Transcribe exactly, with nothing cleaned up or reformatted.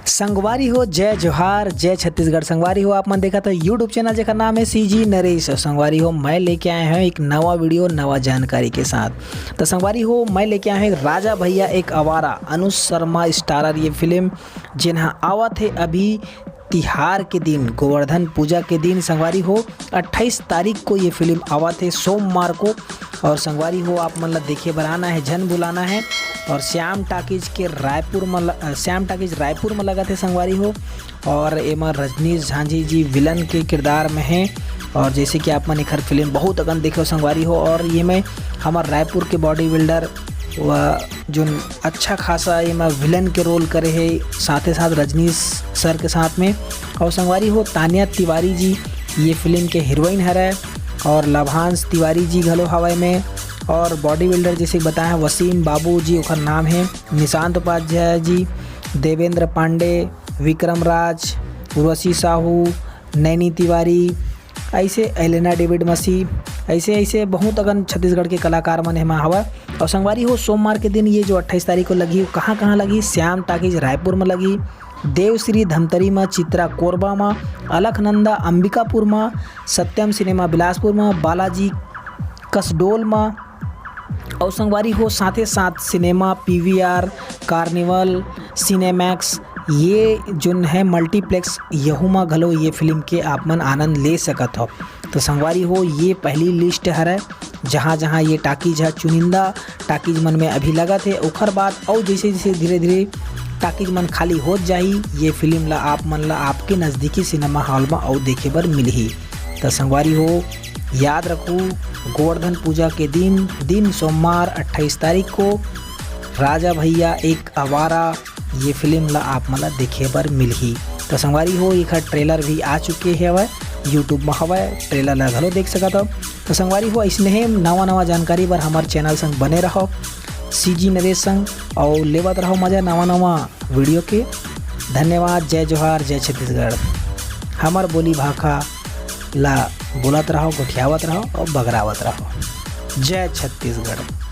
संगवारी हो, जय जोहार, जय छत्तीसगढ़। संगवारी हो, आप मन देखत हो YouTube चैनल, जेकर नाम है सीजी नरेश। और संगवारी हो, मैं लेके आए हैं एक नवा वीडियो, नवा जानकारी के साथ। तो संगवारी हो, मैं लेके आए हैं राजा भैया एक आवारा, अनुज शर्मा स्टारर ये फिल्म, जेन ह आवत है अभी तिहार के दिन, गोवर्धन पूजा के दिन। संगवारी हो, अट्ठाईस तारीख को ये फिल्म आवत है, सोमवार को। और संगवारी हो, आप मन ला देखे बर आना है, झन भुलाना है। और श्याम टाकीज के रायपुर में ल-, अ, श्याम टाकीज रायपुर में लगत है संगवारी हो। और एमा रजनीश झांझी जी विलन के किरदार में हैं। और जैसे कि आप मन एखर फिल्म बहुत अकन देखे हो संगवारी हो, और ये में हमर रायपुर के बॉडी बिल्डर व जोन अच्छा खासा एमा विलन के रोल करे है, साथे साथ रजनीश सर के साथ में। और संगवारी हो, तानिया तिवारी जी ये फिल्म के हीरोइन हरय, और लाभांश तिवारी जी घलो हवय में। और बॉडी बिल्डर जैसे बताए हैं, वसीम बाबू जी ओखर नाम है, निशांत उपाध्याय जी, देवेंद्र पांडे, विक्रम राज, उर्वशी साहू, नैनी तिवारी, ऐसे एलेना डेविड मसी, ऐसे ऐसे बहुत अकन छत्तीसगढ़ के कलाकार मन एमा हवय। और संगवारी हो, सोमवार के दिन ये जो अट्ठाईस तारीख को लगही, वो कहाँ कहाँ लगही? श्याम टाकीज रायपुर में लगही, देवश्री धमतरी में, चित्रा कोरबा में, अलखनंदा अंबिकापुर में, सत्यम सिनेमा बिलासपुर में, बालाजी कसडोल में। और संगवारी हो, साथे साथ सिनेमा पीवीआर, कार्निवल, सिनेमैक्स, ये जोन है मल्टीप्लेक्स, यहू मा घलो ये फिल्म के आप मन आनंद ले सकत हो। तो संगवारी हो, ये पहली लिस्ट हरय, जहाँ जहाँ ये टाकीज ह चुनिंदा टाकीज मन में अभी लगत है। ओखर बाद अउ जैसे जैसे धीरे धीरे टाकीज मन खाली होत जाही, ये फिल्म ला आप मन ला आपके नजदीकी सिनेमा हॉल में अउ देखे बर मिलही। तो संगवारी हो, याद रखू, गोवर्धन पूजा के दिन, दिन सोमवार अट्ठाईस तारीख को राजा भैया एक आवारा ये फिल्म ला आप मन ला देखे बर मिलही। तो संगवारी हो, एखर ट्रेलर भी आ चुके हवय, YouTube में हवय, ट्रेलर ला घलो देख सकत हो। तो संगवारी हो, अइसने नवा नवा जानकारी बर हमर चैनल संग बने रहो, सीजी नरेश संग, और लेवत रहो मजा नवा नवा वीडियो के। धन्यवाद। जय जोहार, जय छत्तीसगढ़। हमर बोली भाखा ला बोलत रहो, गोठियावत रहो और बगरावत रहो। जय छत्तीसगढ़।